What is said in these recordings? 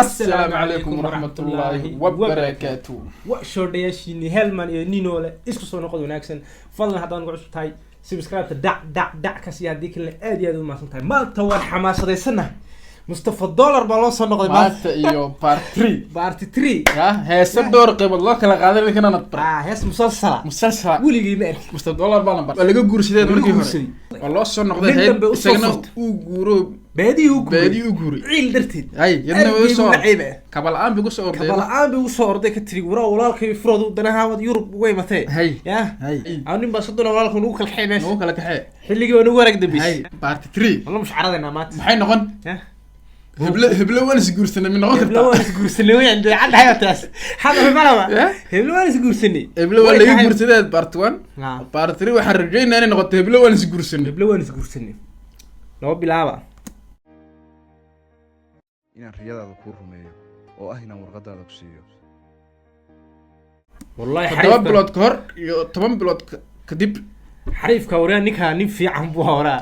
Assalaamu calaykum waraxmatullaahi wabarakaatu. Wa shoodhayaashiini Helman iyo Ninole, isku soo noqod wanaagsan. Fadlan haddaan ugu cusub tahay, subscribe-ta dhac dhac dhac ka sii. Haddii kalena aad iyo aad u mahadsan tahay. Maanta waan xamaasadaysannahay, Mustafa Dollar baa loo soo noqday maanta. Maanta iyo part 3. Part 3. Ya heese dhowr qaybood loo kala qaaday ninkan bar. Ah, hees musalsala. Musalsala. Weligay ma arkin. Mustafa Dollar baa lambar waa laga guursaday Laga markii hore. guursaday. Waa loo soo noqday. Nin heed dambe usoo isagana furtay. uu guuro. Baadiyuu u guuray. Baadiyuu u guuray. Ciil darteed. Hay yadna way soo naciib ah. Kaba la'aan bay kusoo orday. Kaba la'aan bay ugu soo orday, ka tiri waraa walaalkay furoodu danahaawad Yurub uga imatee. Hay. Ya. Hay. Aa, nin baa soddon walaalka nagu kala kaxay meesha. Nagu kala kaxee. Xilligii waa nagu waraag dambeysay. Hay, part 3. Wala mushcaradeynaa maanta. Maxay noqon? Ya. Heble heble waan is guursanay mi noqon Heblo kartaa? waan isguursanay wayaan dabeecad dhahay taas hadda malaba. Ya? Heblo waan isguursanay. Heble waa Way laga tahay. guursaday part 1. Ah. Part 3 waxaan rajaynayaa inay noqoto heble waan is guursanay. Heblo waan isguursanay laba bilaaba. Inaan riyadaada kuu rumeeyo oo ah inaan warqadaada ku siiyo. Wallahi 7 xariifka bilood ka hor iyo 10 bilood kadib. Xariifka waraa, ninkaa nin fiican buu horaa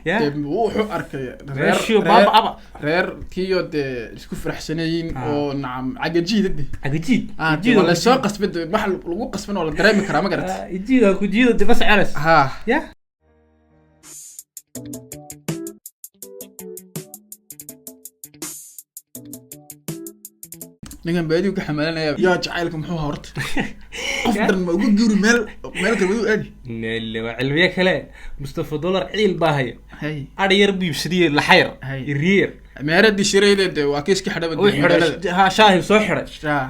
ya. Dee wuxuu arkay reer Meeshii baaba aba. Reer kiyo dee isku faraxsanayiin. Ah. Oo nacam cagajiida de. Cagajiid. Ah, dee waa lasoo qasbay de, wax lagu qasban oo la dareemi karaa, ma garat? Ijiid ku jiido de, bas celes. Ha. Ya. Ninkan baadiyu ka xamaalanaya yaa jacaylka muxuu ahaa horta? Qof dhan ma ugu guuri meel meel kale wadu aadi. Nele waa cilmiye kale. Mustafa Dollar ciil baa haya. Hay. Adhi yar buu iibsadiyey, laxayr. Hay. Iriyar. Meeradii shirayde de waa kiiska xidhaba. Uu xidhay ha, shaahib soo xidhay.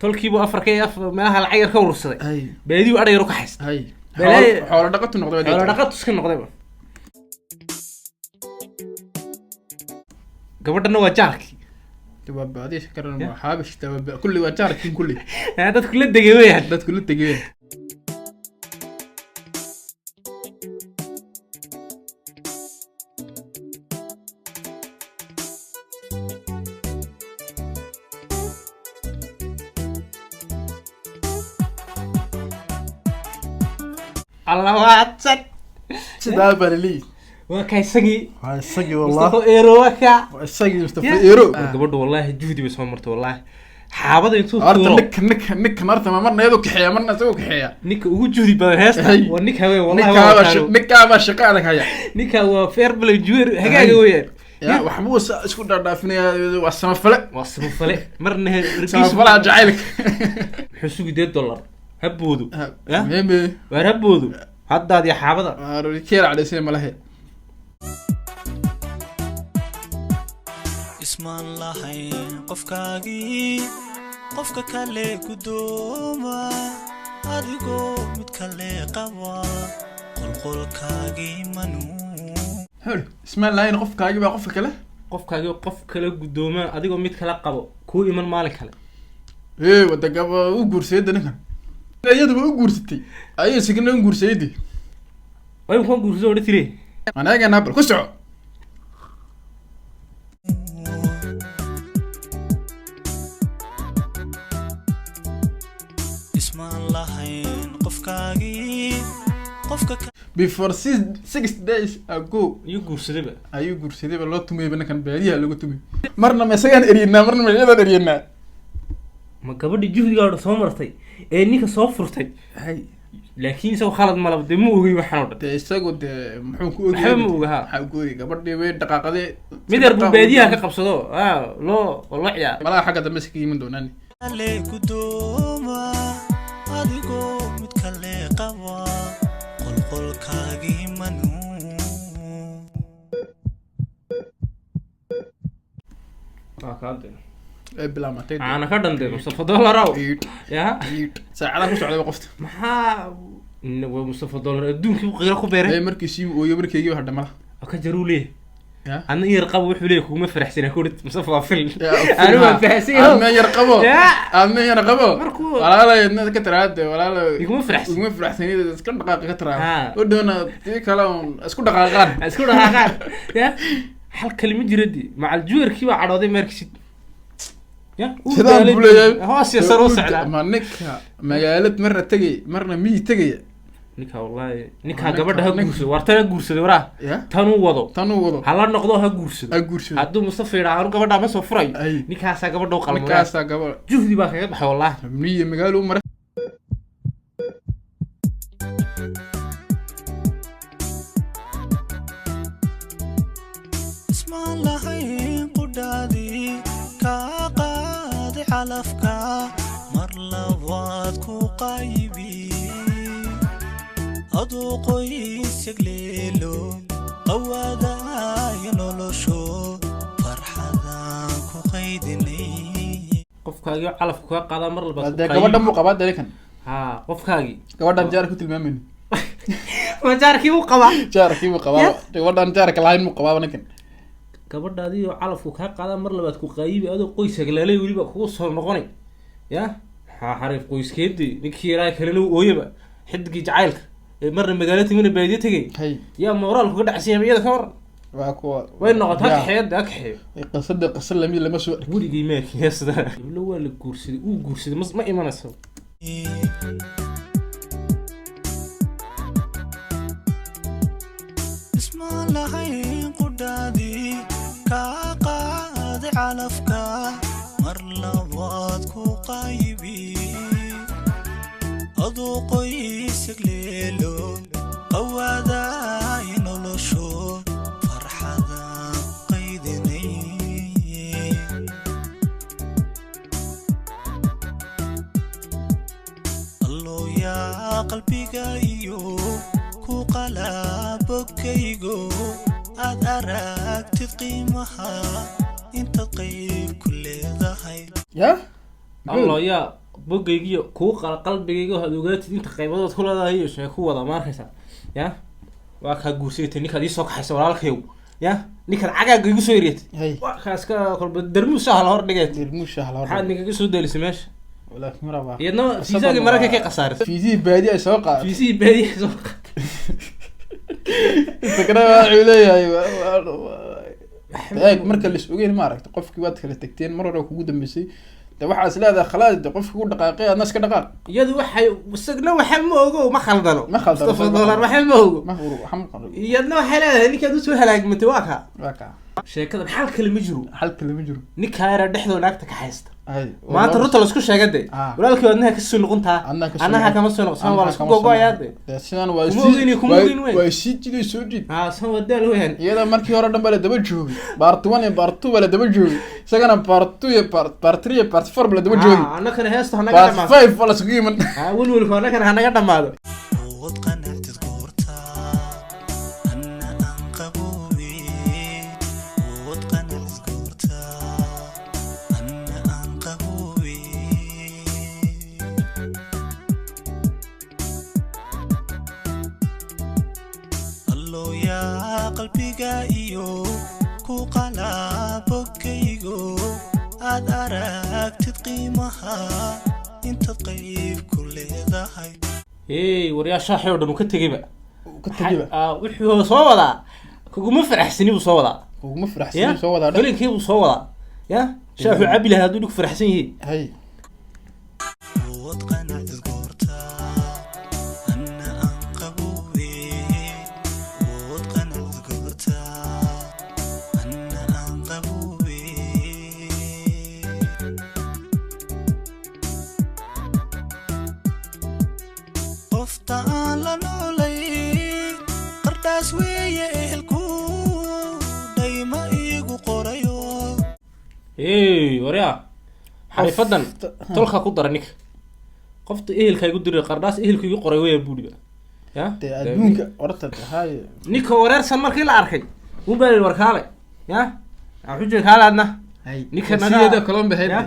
Tolkiibu afarka iyo afar meelaha lacag yar ka urursaday. Hay. Baadiyu adhi yar u ka haysta. Hay. Xoolo xoolo dhaqatu noqday. Xoolo dhaqatu iska noqdayba. Gabadhana waa jaarkii. Waa baadiya karan, waa xaabish waa kulli, waa jaarkin kulli. Dadku la degay weyaan. Dadku la tegeen. Alla waadsan. Sidaa baa laleeyihi. Waa ka isagii. Waa isagii. Mustafa Eero waa ka. Waa isagii Mustafa Ya. Eero. Gabadhu wallaahi juhdi bay soo martay, wallaahi xaabada intuu horta tuuro. Ninka ninka ninkan horta ma marna iyadoo kaxeeya, marna isagoo kaxeeya. Ninka ugu juhdi badan heesta. Hey. Waa ninka weyn wallahi, waa ninkaaba wataano. Ninkaabaa shaqo adag haya. Ninka waa fair play juwer hagaaga Hey. weeyaan. Ya waxbuu isku dhaadhaafinayaa, waa samafale. Waa samafale marna samafalaha jacaylka. Muxuu sugi dee dollar haboodu Ya? Muhiim. Waar haboodu haddaad iyo xaabada. Keer cadhaysay malahe. Ismaan lahayn qofkaagii qofka kale gudooma adigoo mid kale qaba qolqolkaagii manuu. Hol ismaan lahayn qofkaagi baa qofka kale. Qofkaagi qof kale guddooma adigoo mid kale qabo kuu iman maalin kale. Ee wadagaba u guursaday ninkan, iyaduba u guursatay, ayay isagana u guursaday. Way kuwa guurso odhan tire. Anagana bal ku soco. Ismaan lahayn qofkaagii qofka Before 6 days ago. Iyo guursadayba. Ayuu guursadayba, loo tumayba ninkan, baadiyaha lagu tumay. Marna ma isagaan eryanaa, marna ma iyadan eryanaa. Ma gabadhi juhdigaa dhan soo martay ee ninka soo furtay? Hay. Laakiin isagoo khalad malaba dee, ma ogey waxaan oo dhan. Dee isagu dee muxuu ku ogyahay? Waxba ma oga, ha. Maxaa ku ogyahay? Gabadhii way dhaqaaqadee. Mid yar buu baadiyaha ka qabsado, loo oo loo ciyaar. Malaha xagga dambe iska iman doonaan. Kale gudooma adigoo mid kale qaba qolqolkaagii manuu. Waa kaa dee. Ee bilaamatay dee. Caana ka dhan dee Mustafa Dollarow. Iid, ya. Iid saacadaha ku socdayba qofta. Maxaa waa Mustafa Dollar adduunkii u qiiro ku beeray. Ee markii sii ooyo markaygiiba hadha malaha. Waa ka jaruu leeyahay. Ya. Adna in yar qabo wuxuu leeyahay kuguma faraxsana kurid Mustafa waa film. Ya, anigu waan fahansan yahay. Aadna yar qabo. Ya. Aadna yar qabo. Walaalay adna ka tiraade walaalo. Iguma faraxsan. Iguma faraxsanid, iska dhaqaaqa ka tiraade. Ha. U dhowna tii kale uun isku dhaqaaqaan. Ha isku dhaqaaqaan ya, hal kalima jira dee macal juwerkii baa cadhooday meerkisid ya uu Sidaan daalay buu leeyahay. hoos iyo sare u socdaa. Ma ninka magaalad marna tegay marna miyi tegaya. Ninkaa wallaahi, ninkaa gabadha ha guursado, war tan ha guursaday, waraa Ya tanuu wado. Tanuu wado. Hala noqdo, ha guursado. Ha guursado. Hadduu Mustafa yidhaa anu gabadhaa ma soo furayo, Ay. ninkaasaa gabadha u qalmo. Ninkaasaa gabadha. Juhdi baa kaga baxay wallaahi. Miyo magaalo u maray. Ismaan lahayn qudhaadii kaa qaaday calafka, mar labaad ku qaybi aduu qoys yagleelo, qawaadaaya nolosho farxadaan ku qaydinay. Qofkaagii calafka kaga qaadaa mar labaad ku Dee qaybi. Gabadhan buu qabaa dee kan. Ha, qofkaagii. Gabadhan jaar ku tilmaamayno. Ma jaarkii u qabaa? Jaarkii buu qabaa, gabadhan jaarka lahayn buu qabaa ninkan. Gabadhaadii oo calafku kaa qaadaa mar labaad ku qaybi, adoo qoys hagleelay weliba kugu soo noqonay. Ya maxaa xariif qoyskeedii ninkii yaraa kalena u ooyaba, xidigii jacaylka ee marna magaalo timina baadiyo tegay. Hay. Yaa mooraalku ka dhacsan yahay iyada, ka waran? Waa kuwa. Way noqota, ha Ya. kaxeeyo de, ha kaxeeyo. Qisada qisa lamid lama soo arkin. Weligay maarkin heesada iblo waa la guursaday, uu guursaday, ma imanayso. Ismaan lahayn qudhaadii kaa qaaday calafka, mar labaad ku qaybi aduu qoys yagleelo, qawaadaaya nolosho farxadaan qaydinay. Allo yaa qalbiga iyo ku qalabogaygo, aad aragtid qiimaha intaad qayb ku leedahay. Ya. Allo yaa bogaygiyo kuu qala qalbigayga, waxaad ogaatid inta qaybadood ku leedahay iyo sheeko wada ma arkaysaa. Ya waa kaa guursatay ninkaad ii soo kaxaysa walaalkayow, ya ninkaad cagaagga igu soo eryatay. Hay. Waa kaas ka kolba darmuus ah la hor dhigay. Dirmuusha la. Maxaad ninkaga soo deelisay meesha? Walaakin maraba. Iyadna fiisaagii mararka ka khasaarisay. Fiisihii baadi ay soo qaadatay. Fiisihii baadiyaha soo qaatay. Inta kale wuxuu leeyahay eeg, marka la is ogeyn, ma aragta, qofkii waad kala tagteen mar hore kugu dambeysay, de waxaa is leedahay khalaas, de qofkii ku dhaqaaqay adna iska dhaqaaq. Iyadu waxay isagna waxa ma ogo, ma khaldano. Ma khaldano. Mustafa Dollar waxa ma ogo. Ma uru waxa ma qaro. Iyadna waxay leedahay ninkaad usoo halaagmatay waa kaa. Waa kaa. Sheekadan xal kale ma jiro. Xal kale ma jiro. Ninkaa yaraa dhexdoo naagta ka haysta. Hay. Maanta runta laisku sheega de. Ah. Walaalkii adnaha kasoo noqontaa. Adnaha kasoo Annaha noqon. kama soo noqon, waa laisku Annaha kama soo gogoayaa noqon. de. Dee sidan waa Kuma sii ogeyni, kuma ogeyn weyn. Waa sii jiday soo jiid. Haa, san waa daal weeyaan. Iyada markii hore dhan baa la daba joogay, part one iyo part two baa la daba joogay, isagana part two iyo part three iyo part four baa la daba joogay. Ah, annakana heesto hanaga Part dhamaado. five baa la isugu iman. Ah, welwelku annakana hanaga dhamaado. Ood qanactid goorta anna aan qaboobe, ood qanactid goorta anna aan qaboobe. Allo yaa qalbiga iyo ku qalabogaygo, aad aragtid qiimaha intaad qayb ku leedahay. Hey, waryaa, shaaxi oo dhan uu ka tegeyba. Ka tegeyba. Ah, wuxuu soo wadaa kuguma faraxsani buu soo wadaa. Uguma Ya faraxsan soo wadaa dhan. Filinkii buu soo wadaa, ya shaaxuu cabi lahaa hadduu dhig faraxsan yahay. Hay. Ood qanacdid goorta anna aan qaboobe, ood qanacdid goorta anna aan qaboobe. Qofta aan la noolay qardhaas weeye, ehelku dhayma iigu qorayo. Hey, waryaa, xariifadan tolkaa ku dara ninka, qofta ehelkaa igu diray qardhaas, ehelka igu qoray weya buuriba ya. Dee adduunka horta hay. Ninka wareersan markii la arkay un baa la yidhi, war kaale, ya waxu jira kaale adna. Hay. Ninka sideeda kalon bahayd. Ya?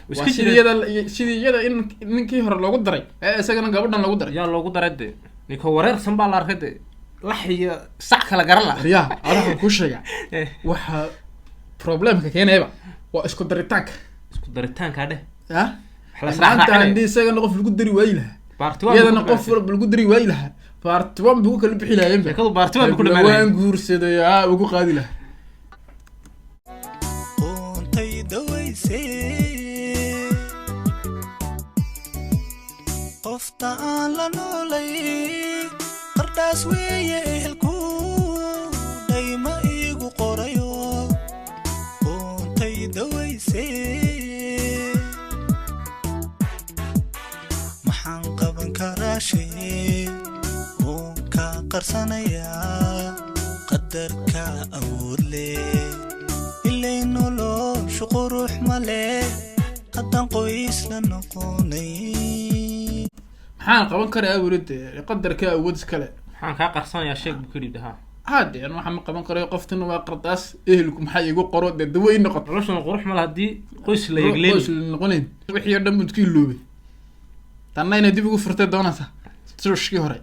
Waa Iska sidii jira. iyada, sidii iyada in ninkii hore loogu daray ee isagana gabadhan loogu daray. Yaa loogu daray de, ninka wareersan baa la arkay de, lax iyo sac kala garan la. Riyaa, adaha kuu sheega, waxaa problemka keenayaba waa isku daritaanka. Isku daritaankaa dheh. Ya. Wax la Maanta israacraacinaya. haddii isagana qof lagu dari waayi lahaa, Part one iyadana buu ku qof walba lagu dari waayi lahaa, part one buu ku kala bixi lahaayeenba. Sheekadu part one buu ku dhammaanayay. Waan guursaday aa ugu qaadi lahaa. Qoontay dawaysay qofta. Qofta aan la noolay qardhaas weeye ehelku, dhayma iigu qorayo qoontay dawayse. Maxaan qaban karaa shay oon kaa qarsanayaa? Qadarka awood leh, ilay noloshu qurux ma leh haddaan qoys la noqonay. Maxaan qaban karaa weli dee, qadarka awood iskale. Maxaan kaa qarsanayaa? Sheeg buu ka dhibda ha. Hade an waxaa ma qaban karayo, qoftina waa qardaas ehelku, maxaa iigu qoro dee, dawo ii noqoto. Noloshuna qurux ma laha haddii qoys la qoys yegleeni. La noqonayn, wixii oo dhan buu iska iloobay. Tanna inay dib ugu furtay doonaysa suushkii hore.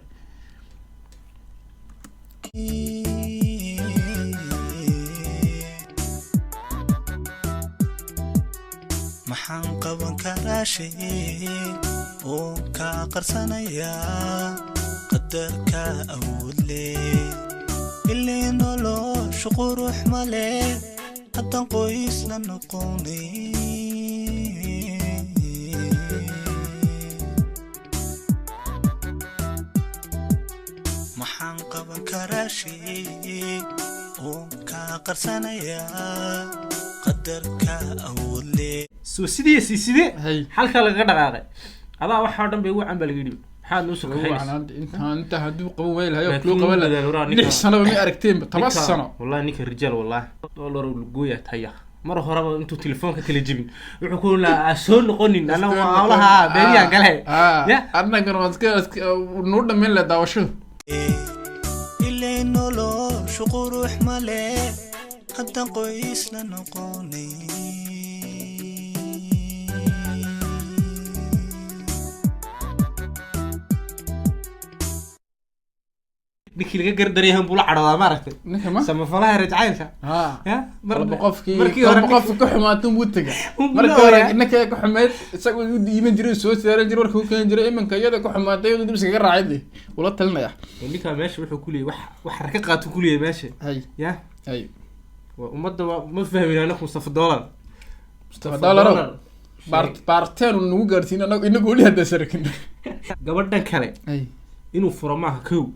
Maxaan qaban karaa shay oo kaa qarsanayaa? Qadarka awood leh, ilay noloshu qurux ma leh haddaan qoys la noqonay. Maxaan qaban karaa shay oo kaa qarsanayaa? Qadarka awood leh. Soo sidii sii sidee? Hay. Halkaa lagaga dhaqaaqay adaa waxaa dhan bay ugu can baa laga dhibi, maxaad noo soo kaxaynaysa? Inta hadduu qaban waayi lahayo Laakiin kuluu qaban wuu dadaal, waraa lahaa ninka- 6 sanoba ma aragteenba, 10 sano. Wallahi ninka rijaal, wallahi dollar lugooya taya. Mar horeba intuu telefoonka kala jebin wuxuu ku lahaa "Aa soo noqonin annaga waa hawlaha beeriyaa gale." Ya. Annagana waan iska nuu dhamayn laha daawashadu. Ilay noloshu qurux ma leh haddaan qoys la noqonay. Ninkii laga gardaryahan buu la cadhoodaa, maaragtay? Ninka ma samafalaha reer jacaylka. Ha. Ya Kolba qofkii markii hore kolba qofki ka xumaatun buu tega. Unbuu Markii la hore ogaa. ninka ka xumeyd isaga u iiman jiray, soo saaran jiray, warka u keeni jiray. Iminka iyada ka xumaatay, iyadu dib iskaga raacay dee, ula talinaya. Ninkaa meesha wuxuu ku leeyahay wax raka qaato ku leeyahay meesha. Hay. Ya. Hay. Waa ummadda waa ma fahmin anaku Mustafa Dollar. Mustafa Dollar baarteen uu nagu gaarsiin anagu inagu weli hadda sarakin. Gabadhan kale Hay. inuu furo maaha kow.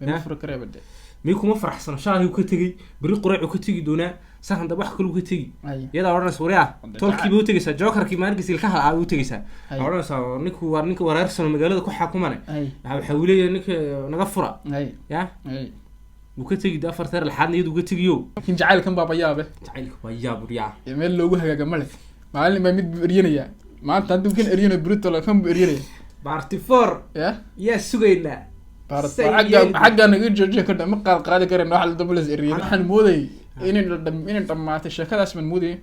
Ma furo karaya de. Mii kuma faraxsano, shaahii ka tegey, beri quraacuu ka tegi doonaa, sahan dab wax kaluu ka tegi. Hay. Iyadaa odhanaysa waryaa, Wada tolkii bay u tegeysaa, jokerkii maalinkiis ilkaha lahaa bay u tegeysaa. Hay. Waxaa odhanaysaa ninku waa ninka wareersano magaalada ku xakumane. Hay. Waxa uu leeyahay ninka naga fura. Hay. Ya. Hay. Wuu ka tegi de, afar teer lixaadna iyadu uga tegiyo. Laakiin jacaylkan baaba yaabe. Jacaylka waa yaab waryaa. Ee meel loogu hagaaga male. Maalin baa mid buu eryanayaa, maanta hadduu kan eryanayo, brutolo kan buu eryanaya. Part four. Ya. Yaa sugaynaa. Say yeeli. Xaggaa naga joojiya kadha, ma qaad qaadi karayna wax la dabales eriyay. Waxaan moodayay inay dhammaatay sheekadaas baan moodayay,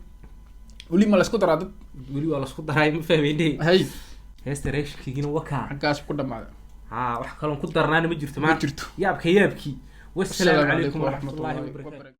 weli ma laysku daraa dad. Weli waa lasku daray, ma fahmayne. Hay. Heesta reeshinkiigina wakaa. Xaggaas ku dhammaaday. Haa, wax kaloon ku darnaana ma jirto Ma maanta. jirto. Yaabka yaabkii, wassalaamu calaykum waraxmatullaahi wabarakaatu. Wabarakaatu.